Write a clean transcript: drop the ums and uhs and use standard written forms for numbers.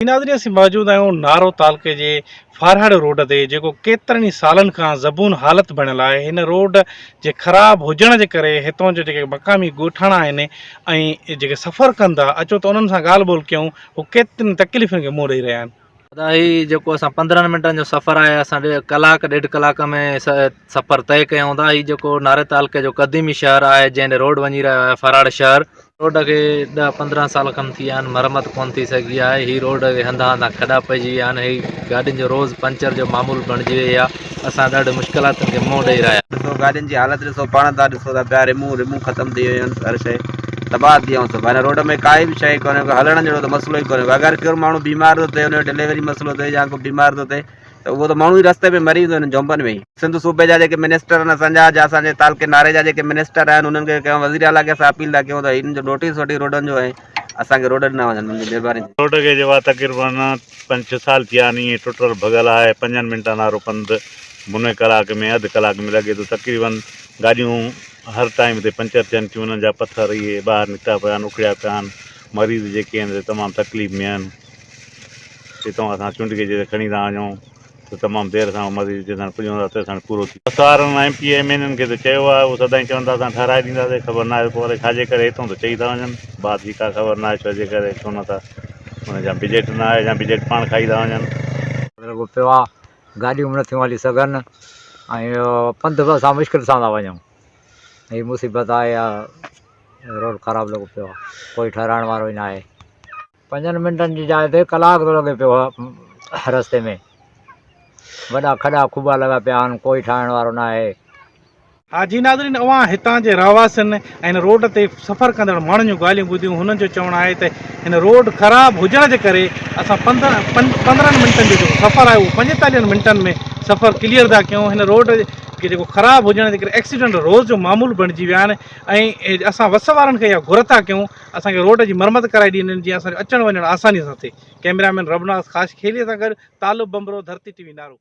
ناظرين اسين موجود آهيون نارو تعلقي جي ڦارهڙ روڊ تي جيڪو ڪيترن ئي سالن کان زبون حالت بڻيل آهي هن روڊ جي خراب هجڻ جي ڪري هتون جو جيڪي مقامي ڳوٺاڻا آهن ۽ جيڪي سفر ڪن ٿا اچو ته انهن سان ڳالهه ٻولهه ڪيون هو ڪيترين تڪليفن کي منهن ڏئي رهيا آهن. ادا هي جيڪو اسان 15 منٽن جو سفر آهي اسان ڪلاڪ ڏيڍ ڪلاڪ ۾ سفر طئي ڪيون ٿا هي جيڪو ناري تعلقي جو قديمي شهر آهي جنهن ڏي روڊ وڃي رهيو آهي فراڙ شهر روڊ کي 10 15 سال کن ٿي ويا آهن مرمت ڪون ٿي سگهي آهي هي روڊ کي هنڌان هنڌان کڏا پئجي ويا آهن هي گاڏين جو روز پنچر جو معمول بڻجي وئي آهي اسان ڏاڍي مشڪلاتن کي منهن ڏئي رهيا ڏسو گاڏين جي حالت ڏسو پاڻ ٿا ڏسو ٿا پيا رمون رمون ختم ٿي ويون آهن هر شيء تباهه ٿي ويا آهيون سڀ هن روڊ ۾ ڪائي به شيء ڪونهي ڪو هلڻ جهڙو ته مسئلو ئي ڪونهي ڪو اگر ڪير ماڻهو بيمار ٿو ٿئي ان جو ڊليوري مسئلو ٿئي يا ڪو بيمار ٿو ٿئي ته اهو ته ماڻهو ئي رستي ۾ مري ويندو هنن جهونپن ۾ ئي. سنڌ صوبي جا جيڪي منسٽر آهن اسان جا جا اسان جي تعلقي ناري جا جيڪي منسٽر آهن انهن کي ڪنهن وزير اعليٰ کي اسان اپيل ٿا ڪيون ته هن جو نوٽيس وٺي روڊن جو ۽ اسان کي روڊ ڏنا وڃن منهنجي مهرباني ٿيندي. روڊ کي جيڪو آهي تقريبن پنج ڇهه سال ٿيا آهن ائين ٽٽل ڀڳل آهي پنجن منٽن وارو پنڌ مني ڪلاڪ ۾ اڌ ڪلاڪ ۾ لڳي ٿو تقريبن گاڏيون هر ٽائيم تي پنچر ٿين ٿيون انهن جا پٿر اهي ٻاهر نڪتا پيا آهن اکڙيا پيا آهن مريض جيڪي آهن سي تمام تڪليف ۾ آهن هتان اسان چونڊڪي جي کڻي ٿا وڃون ته تمام دير سان مريض جيسين پڄون ٿا تيسين پورو ٿي وسارن M P M N N کي ته چيو آهي اهو سدائين چون ٿا اسان ٺهرائي ڏينداسين خبر ناهي پوء الائي ڇاجي ڪري هتان ته چئي ٿا وڃن بعد جي ڪا خبر ناهي ڇو جي ڪري ڇو نٿا ان جا بجيٽ ناهي يا بجيٽ پاڻ کائي ٿا وڃن. لڳو پيو آ گاڏيون به نٿيون هلي سگهن ۽ پنڌ به اسان مشڪل سان ٿا وڃون هي مصيبت آهي اها روڊ خراب لڳو پيو آهي ڪوئي ٺهرائڻ وارو ئي ناهي. پنجن منٽن جي جاء تي ڪلاڪ ٿو لڳي پيو رستي ۾ وڏا کڏا کوٻا لڳا پيا آهن ڪوئي ٺاهڻ وارو ناهي. ها جي ناظرين اوهان هتان جي رهواسين ۽ هن روڊ تي سفر ڪندڙ ماڻهن جون ڳالهيون ٻڌيون هنن جو چوڻ آهي ته هن روڊ خراب هجڻ جي ڪري اسان 15 منٽن جو جيڪو سفر آهي اهو 45 منٽن ۾ سفر ڪليئر ٿا ڪيون هن روڊ کي جيڪو خراب هجڻ جي ڪري ايڪسيڊنٽ روز جو معمول بڻجي ويا آهن ۽ اسان وس وارن کي اها گهر ٿا ڪيون اسان کي روڊ جي مرمت ڪرائي ڏني جيئن اسان جو اچڻ وڃڻ آساني سان ٿئي ڪئميرا مين ربناز خاصخيلي سان گڏ طالب ڀنڀرو ڌرتي ٽي وي نارو.